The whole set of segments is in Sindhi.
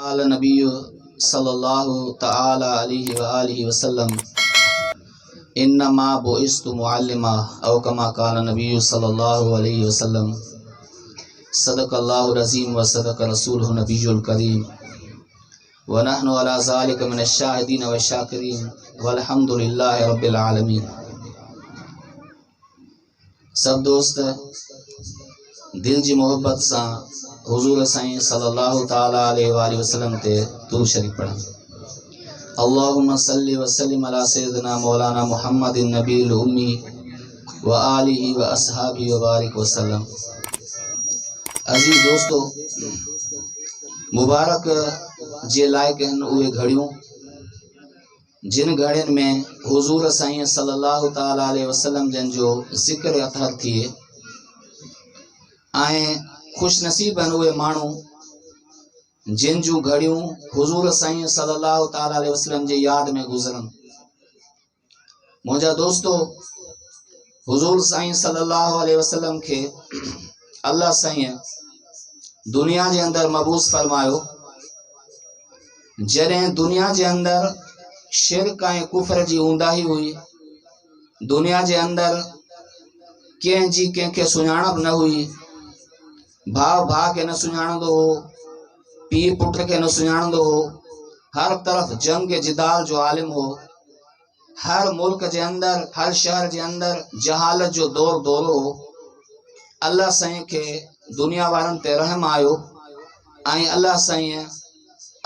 قال النبي صلى الله تعالى عليه وآله وسلم انما بعثت معلما او كما قال النبي صلى الله عليه وسلم صدق الله العظيم وصدق رسوله النبي الكريم ونحن على ذلك من الشاهدين والشاكرين والحمد لله رب العالمين سڀ دوست دل جي محبت سان حضور سائين صلي الله تعالي عليه واله وسلم تي درود شريف پڙهن. اللهم صل وسلم على سيدنا مولانا محمد النبي الامي وآله واصحابه وبارك وسلم. عزيز دوستو، مبارڪ جي لائق آهن اهي گهڙيون جن گهڙين ۾ حضور سائين صلي الله تعالٰي عليه وسلم جن جو ذڪر اطهر ٿئي ۽ خوش نصيب آهن اهي ماڻهو جن جون گهڙيون حضور سائين صلي الله تعالٰي عليه وسلم جي ياد ۾ گذرن. منهنجا دوستو، حضور سائين صلي الله عليه وسلم کي الله سائين دنيا جي اندر مبعوث فرمايو. جڏهن دنيا جي اندر شرڪ ۽ ڪفر جي اونداهي هئي، دنيا جي اندر ڪنهن جي ڪنهن کي سڃاڻپ نه هئي، ڀاء ڀاء کي نه سڃاڻندو هو، پيء پٽ کي نه سڃاڻندو هو، هر طرف جنگ جدال جو عالم هو، هر ملڪ جي اندر هر شهر جي اندر جهالت جو دور دورو هو. الله سائين کي دنيا وارن تي رحم آيو ۽ الله سائين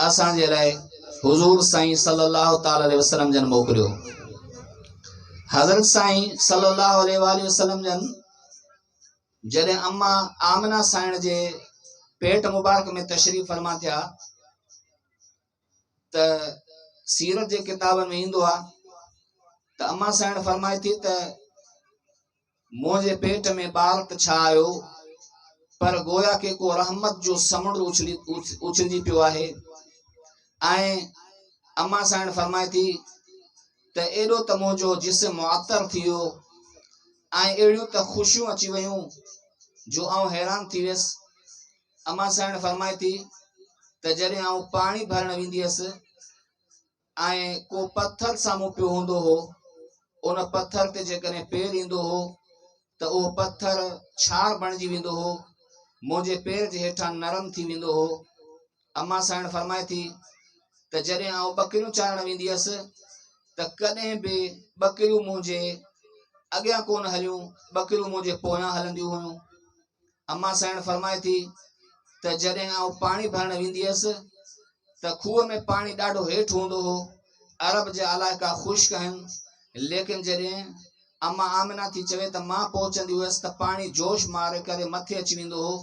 اسان جي لاء حضور سائين صلي الله تعالي عليه وسلم جن موڪليو. حضرت سائين صلي الله عليه واله وسلم جن جڏهن اما آمنه سائڻ جي پيٽ مبارڪ ۾ تشريف فرما ٿيا ته سيرت جي ڪتابن ۾ ايندو آهي ته اما سائڻ فرمائي ٿي ته منهنجي پيٽ ۾ ٻار ته ڇا آيو پر گويا ڪي ڪو رحمت جو سمنڊ اڇلي اڇلجي پيو آهي ۽ اما سائڻ فرمائي ٿي ته ايڏو ته منهنجو جسم معطر ٿي ويو ۽ اهڙيون ته خوشيون اچي ويون جو آئون حيران ٿي ويس. امان سائڻ فرمائي ٿي ته جڏهن آئون پاڻي ڀرڻ ويندي هيس ۽ ڪو پٿر سامهون پيو هوندو هو، ان پٿر تي جيڪڏهن پير ايندو هو ته اهو پٿر ڇار بڻجي ويندو هو، منهنجي پير جي هيٺان نرم ٿي ويندو هو. امان سائڻ فرمائي ٿي ته جڏهن آئون ٻڪريون چارڻ ويندي هيس ته ڪڏهن به ٻڪريون منهنجي اڳيان ڪونه هليون، ٻڪريون منهنجي پويان هلنديون هيون. امان سائڻ فرمائي ٿي ته جڏهن آئون پاڻي ڀرڻ ويندي هيس ته کوهه ۾ پاڻي ڏاڍو هيٺ هوندو هو، عرب جا علائقا خشڪ آهن، ليڪن جڏهن اما آمنه ٿي چوي ته مان پهچندي هيس ته پاڻي جوش ماري ڪري مٿي اچي ويندو هو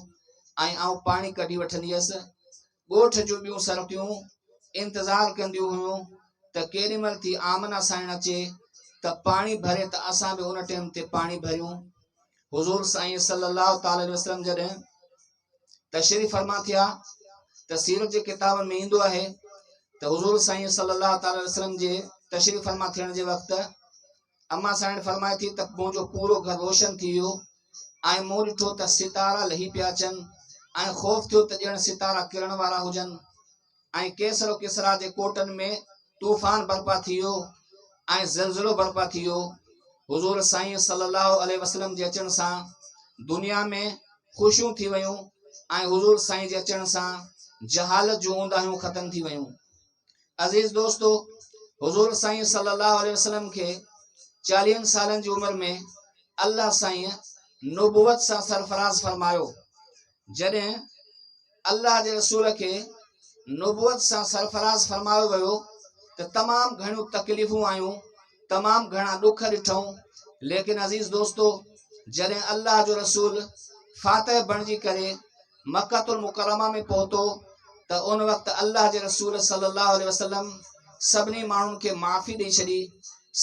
۽ آئون پاڻي ڪڍي وٺندي هيس. ڳوٺ جون ٻيون سرتيون انتظار ڪنديون هيون ته ڪيڏي مهل ٿي آمنه سائڻ اچي ته پاڻي ڀري ته اسان به ان ٽيم تي پاڻي ڀريون. حضور سائين صلي الله تعالٰي عليه وسلم جڏهن تشريف فرما ٿيا ته سيرت جي ڪتابن ۾ ايندو آهي ته حضور سائين صلي الله تعالٰي عليه وسلم جي تشريف فرما ٿيڻ جي وقت اما سائڻ فرمائي ٿي ته منهنجو پورو گهر روشن ٿي ويو ۽ مون ڏٺو ته ستارا لهي پيا اچن ۽ خوف ٿيو ته ڄڻ ستارا ڪرڻ وارا هجن ۽ قيصر و ڪسريٰ جي ڪوٽن ۾ طوفان برپا ٿي ويو ۽ زلزلو برپا ٿي ويو. حضور سائين صلي الله عليه وسلم جي اچڻ سان دنيا ۾ خوشيون ٿي ويون ۽ حضور سائين جي اچڻ سان جهالت جون اونداهيون ختم ٿي ويون. عزيز دوستو، حضور سائين صلي الله عليه وسلم کي چاليهن سالن جي عمر ۾ الله سائين نبوت سان سرفراز فرمايو. جڏهن الله جي رسول کي نبوت سان سرفراز فرمايو ويو ته تمام گهڻيون تڪليفون آيون، تمام گهڻا ڏک ڏٺائون، ليڪن عزيز دوستو جڏهن الله جو رسول فاتح بڻجي ڪري مڪة المڪرمه ۾ پهتو ته ان وقت الله جي رسول صلي الله عليه وسلم سڀني ماڻهن کي معافي ڏئي ڇڏي،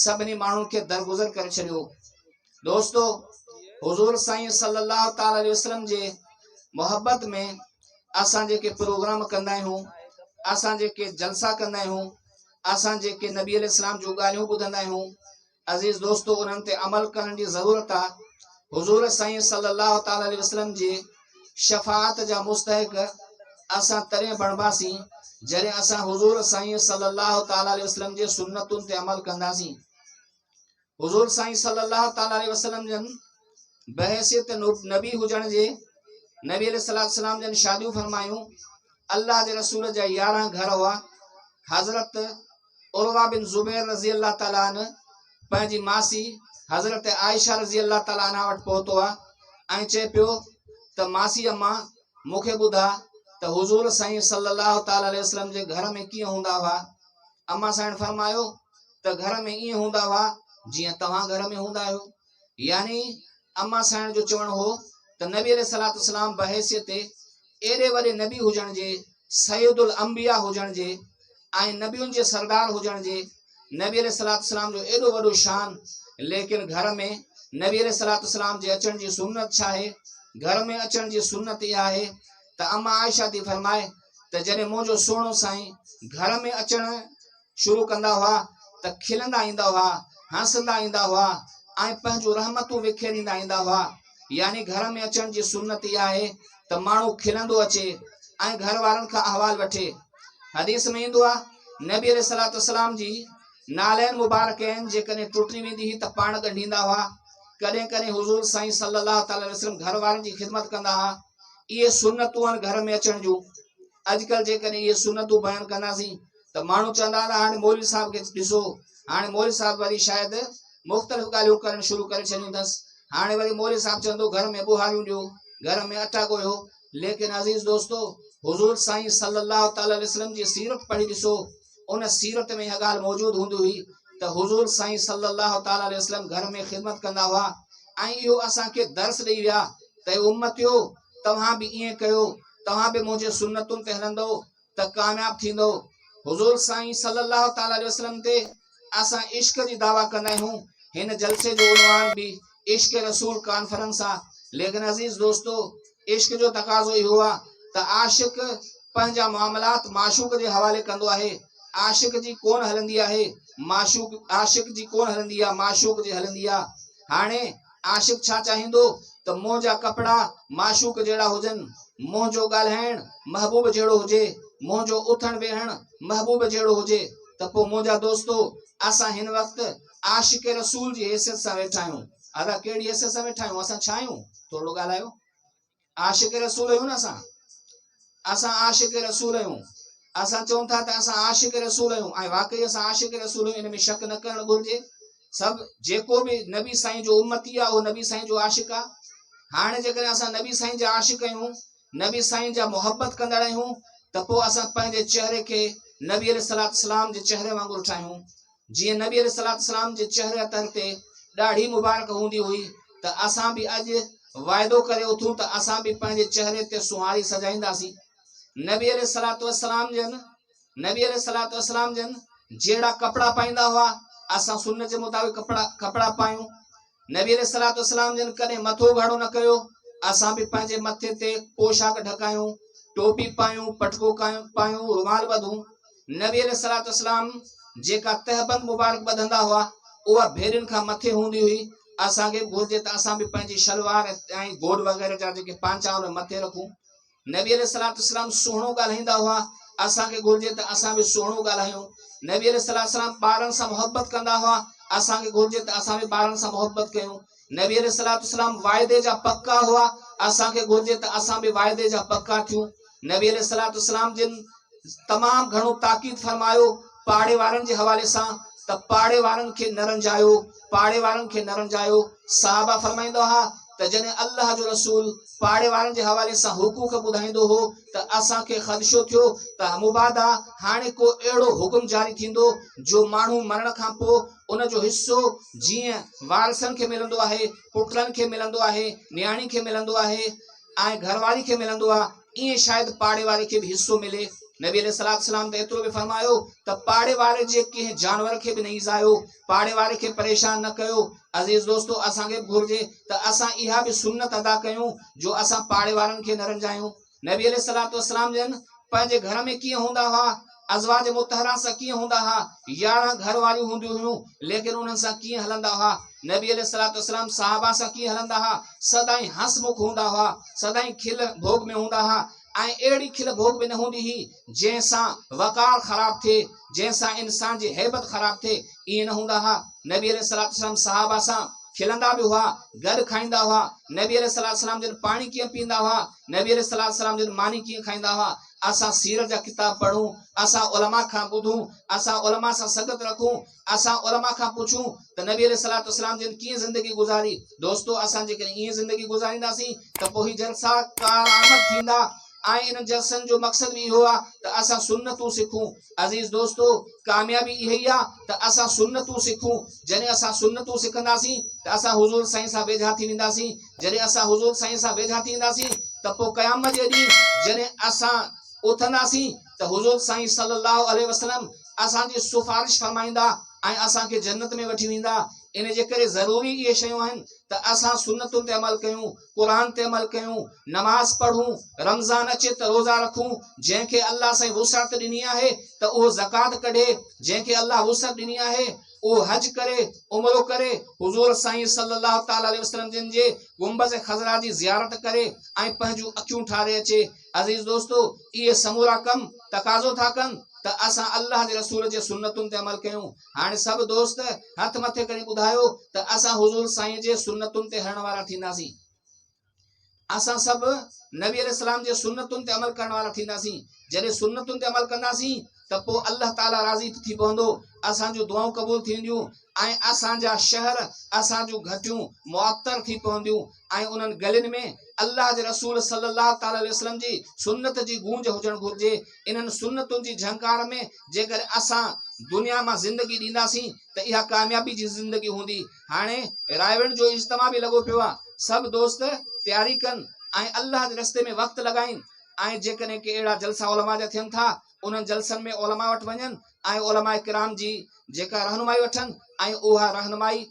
سڀني ماڻهن کي درگذر ڪري ڇڏيو. دوستو حضور سائين صلي الله تعالي عليه وسلم جي محبت ۾ اسان جيڪي پروگرام ڪندا آهيون، اسان جيڪي جلسا ڪندا آهيون، اسان جيڪي نبي عليه السلام جون ڳالهيون ٻڌندا آهيون، عزيز دوستو انهن تي عمل ڪرڻ جي ضرورت آ. حضور سائين صلي الله تعالي عليه وسلم جي شفاعت جا مستحق اسان تڏهن بڻباسين جڏهن اسان حضور سائين صلي الله تعالٰي عليه وسلم جي سنتن تي عمل ڪنداسين. حضور سائين صلي الله تعالٰي عليه وسلم جن بحيثيت نبي هجڻ جي نبي عليه الصلوة والسلام جن شاديون فرمايون. الله جي رسول جا 11 گهر هئا. حضرت عروه بن زبير رضي الله تعالٰي عنه پنهنجي ماسي حضرت عائشه رضي الله تعالٰي عنها وٽ پهتو آ ۽ چئي پيو ته ماسي اما مون کي ٻڌاء ته حضور سائين صلي الله تعالٰي عليه وسلم جي گهر ۾ ڪيئن هوندا هئا؟ اما سائڻ فرمايو ته گهر ۾ ائين هوندا هئا جيئن توهان گهر ۾ هوندا آهيو. يعني اما سائڻ جو چوڻ هو ته نبي عليه الصلوة والسلام بحيثيت ايڏي وڏي نبي هجڻ جي، سيد الانبياء هجڻ جي ۽ نبين جي سردار هجڻ جي، نبي عليه الصلوة والسلام جو ايڏو وڏو شان، ليڪن گهر ۾ نبي عليه الصلوة والسلام جي اچڻ جي سنت ڇا آهي؟ گهر ۾ اچڻ جي سنت اها آهي ته اما عائشه ٿي فرمائي ته جڏهن منهنجو سهڻو سائين گهر ۾ اچڻ شروع ڪندا هئا ته کلندا ايندا هئا، هنسندا ايندا هئا ۽ پنهنجون رحمتون وکيريندا ايندا هئا. يعني گهر ۾ اچڻ جي سنت اها آهي ته ماڻهو کلندو اچي ۽ گهر وارن کان احوال وٺي. حديث ۾ ايندو آهي، نبي عليه الصلوة والسلام جي نعلين مبارڪين جيڪڏهن ٽٽي ويندي هئي ته پاڻ ڳنڍيندا هئا. ڪڏهن ڪڏهن حضور سائين صلي الله تعالٰي عليه وسلم گهر وارن جي خدمت ڪندا هئا. اهي سنتون آهن گهر ۾ اچڻ جون. اڄڪلهه جيڪڏهن اهي سنتون بيان ڪنداسين ته ماڻهو چوندا ته هاڻي مولوي صاحب کي ڏسو، هاڻي مولوي صاحب وري شايد مختلف ڳالهيون ڪرڻ شروع ڪري ڇڏيون اٿس، هاڻي وري مولوي صاحب چوندو گهر ۾ ٻوهاريون ڏيو، گهر ۾ اٽا ڳوهيو. ليڪن عزيز دوستو! حضور سائين صلي الله تعالٰي عليه وسلم جي سيرت پڙهي ڏسو، ان سيرت ۾ اها ڳالهه موجود هوندي هئي ته حضور سائين صلي الله تعالٰي عليه وسلم گهر ۾ خدمت ڪندا هئا ۽ اهو اسان کي درس ڏئي ويا ته اي امتيو! توهان به ائين ڪيو، توهان به منهنجي سنتن تي هلندؤ ته ڪامياب ٿيندؤ. حضور سائين صلي الله تعالٰي عليه وسلم تي اسان عشق جي دعويٰ ڪندا آهيون، هن جلسي جو عنوان به عشق رسول ڪانفرنس آ، ليڪن عزيز دوستو عشق جو تقاضو اهو آ ته عاشق پنهنجا معاملات معشوق جي حوالي ڪندو آهي، عاشق جي ڪونه هلندي آهي، معشوق عاشق جي ڪونه هلندي آ، معشوق جي هلندي آ. هاڻي عاشق ڇا چاهيندو ته منهنجا ڪپڙا معشوق جهڙا هجن، منهنجو ڳالهائڻ محبوب جهڙو هجي، منهنجو اٿڻ ويهڻ محبوب جهڙو هجي ته پوء منهنجا دوستو اسان هن وقت عاشق رسول جي حيثيت سان ويٺا آهيون. ادا ڪهڙي حيثيت سان ويٺا آهيون؟ اسان ڇا آهيون؟ ٿورڙو ڳالهايو. عاشق رسول آهيون نه اسان؟ اسان عاشق رسول آهيون. اسان چئون ٿا ته اسان عاشق رسول آهيون ۽ واقعي اسان عاشق رسول آهيون، ان ۾ شڪ نه ڪرڻ گهرجي. سڀ جيڪو به نبي سائين جو امتي آهي اهو نبي سائين جو عاشق آهي. هاڻي جيڪڏهن اسان نبي سائين جا عاشق آهيون، نبي سائين جا محبت ڪندڙ آهيون ته پوء اسان پنهنجي چهري کي نبي عليه الصلوة والسلام جي چهري وانگر ٺاهيون. جيئن نبي عليه الصلوة والسلام جي چهري اطهر تي ڏاڙهي مبارڪ هوندي هئي ته اسان به اڄ واعدو ڪري اٿون ته اسان به پنهنجي چهري تي سونهاري سجائينداسين. نبي عليه الصلوة والسلام جن نبي عليه الصلوة والسلام جن جهڙا ڪپڙا پائيندا هئا اسان سنت جي مطابق ڪپڙا ڪپڙا پايون. نبي عليه الصلوة والسلام جن ڪڏهن مٿو اگهاڙو نه ڪيو، اسان به پنهنجي مٿي تي پوشاڪ ڍڪايون، ٽوپي پايون، پٽڪو پايون، رومال ٻڌون. نبي عليه الصلوة والسلام جيڪا تهبند مبارڪ ٻڌندا هئا، اها ڀيرين کان مٿي هوندي هئي، اسان کي به گهرجي ته اسان به پنهنجي شلوار ۽ گوڏ وغيره جا جيڪي پانچا آهن اهي مٿي رکون. نبي عليه الصلوة والسلام سهڻو ڳالهائيندا هئا، اسان کي گهرجي ته اسان به سهڻو ڳالهايون. نبي عليه الصلوة والسلام ٻارن سان محبت ڪندا هئا، اسان کي گهرجي ته اسان به ٻارن سان محبت ڪيون. نبي عليه الصلوة والسلام واعدي جا پڪا هئا، اسان کي گهرجي ته اسان به واعدي جا پڪا ٿيون. نبي عليه الصلوة والسلام جن تمام گهڻو تاڪيد فرمايو پاڙي وارن جي حوالي سان ته پاڙي وارن کي نه رنجايو، پاڙي وارن کي نه رنجايو. صحابه فرمائيندا هئا ته جڏهن الله جو رسول پاڙي وارن جي حوالي سان حقوق ٻڌائيندو هو ته اسان کي خدشو ٿيو ته مبادا هاڻي ڪو اهڙو حڪم جاري ٿيندو جو ماڻهو مرڻ کان پوء ان جو حصو جيئن وارثن کي ملندو آهي، پٽن کي ملندو آهي، نياڻي کي ملندو آهي ۽ گهرواري کي ملندو آهي ائين شايد پاڙي واري کي به حصو ملي. نبي عليه الصلوة والسلام ته ايترو به فرمايو ته پاڙي واري جي ڪنهن جانور کي به نه ايذايو، پاڙي واري کي پريشان نه ڪيو. عزيز دوستو! اسان کي به گهرجي ته اسان اها به سنت ادا ڪيون جو اسان پاڙي وارن کي نه رنجايون. نبي عليه الصلوة والسلام جن پنهنجي گهر ۾ ڪيئن هوندا هئا، ازواج مطهرات سان ڪيئن هوندا هئا، 11 گهر واريون هونديون هيون ليڪن انهن سان ڪيئن هلندا هئا، نبي عليه الصلوة والسلام صحابه سان ڪيئن هلندا هئا، سدائين هنس مک هوندا هئا، سدائين کل ڀوڳ ۾ هوندا هئا. ۽ اهڙي کل ڀوڳ به نه هوندي هئي جنهن سان وقار خراب ٿئي، جنهن سان انسان جي هيبت خراب ٿئي، ائين نه هوندا ها. نبي عليه الصلوة والسلام صحابه سان کلندا به هئا، گڏ کائيندا هئا، نبي عليه الصلوة والسلام جن پاڻي ڪيئن پيئندا هئا، نبي عليه الصلوة والسلام جن ماني ڪيئن کائيندا هئا، اسان سيرت جا ڪتاب پڙهون، اسان علماء کان ٻڌون، اسان علماء سان سنگت رکون، اسان علماء کان پڇون ته نبي عليه الصلوة والسلام جن ڪيئن زندگي گذاري، دوستو اسان جيڪڏهن ائين زندگي گذارينداسين ته پوء هي جلسا ڪارآمد ٿيندا ۽ انهن جلسن جو مقصد به اهو آهي ته اسان سنتون سکون. عزيز دوستو ڪاميابي اها ئي آهي ته اسان سنتون سکون، جڏهن اسان سنتون سکنداسين ته اسان حضور سائين سان ويجها ٿي وينداسين، جڏهن اسان حضور سائين سان ويجها ٿي وينداسين ته پوء قيامت جي ڏينهن جڏهن اسان اٿنداسين ته حضور سائين صلي الله عليه وسلم اسان جي سفارش فرمائيندا ۽ اسان کي جنت ۾ وٺي ويندا. ان جي ڪري ضروري اهي شيون آهن ته اسان سنتن تي عمل ڪيون، قرآن تي عمل ڪيون، نماز پڙهون، رمضان اچي ته روزا رکون، جنهن کي الله سائين وسعت ڏني آهي ته اهو زڪوات ڪڍي، جنهن کي الله وسعت ڏني آهي اهو حج ڪري، عمرو ڪري، حضور سائين صلي الله تعالٰي عليه وسلم جن جي گنبذ خضرا جي زيارت ڪري ۽ پنهنجون اکيون ٺاري اچي. عزيز دوستو! اهي سمورا ڪم تقاضو ٿا ڪن ته اسان الله جي رسول جي سنتن تي عمل ڪيون. هاڻي سڀ دوست هٿ مٿي ڪري ٻڌايو ته اسان حضور سائين جي سنتن تي هلڻ وارا ٿينداسين؟ اسان سڀ نبي عليه السلام جي سنتن تي عمل ڪرڻ وارا ٿينداسين. جڏهن سنتن تي عمل ڪنداسين ته پوء الله تعاليٰ راضي ٿي پوندو، اسان جون دعائون قبول ٿينديون ۽ اسان جا شهر، اسان جون گهٽيون معطر ٿي پونديون ۽ انهن گلين ۾ الله جي رسول صلي الله تعالٰي عليه وسلم جي سنت جي گونج هجڻ گهرجي. انهن سنتن جي جهنڪار ۾ جيڪڏهن اسان دنيا مان زندگي ڏينداسين ته اها ڪاميابي جي زندگي هوندي. هاڻي رائيونڊ جو اجتماع به لڳو پيو آهي، سڀ دوست تياري ڪن ۽ الله جي رستي ۾ وقت لڳائين ۽ جيڪڏهن ڪي اهڙا جلسا علماء جا ٿين ٿا انهن جلسن ۾ علماء وٽ وڃن ۽ علماء ڪرام جي جيڪا رهنمائي وٺن ۽ اها رهنمائي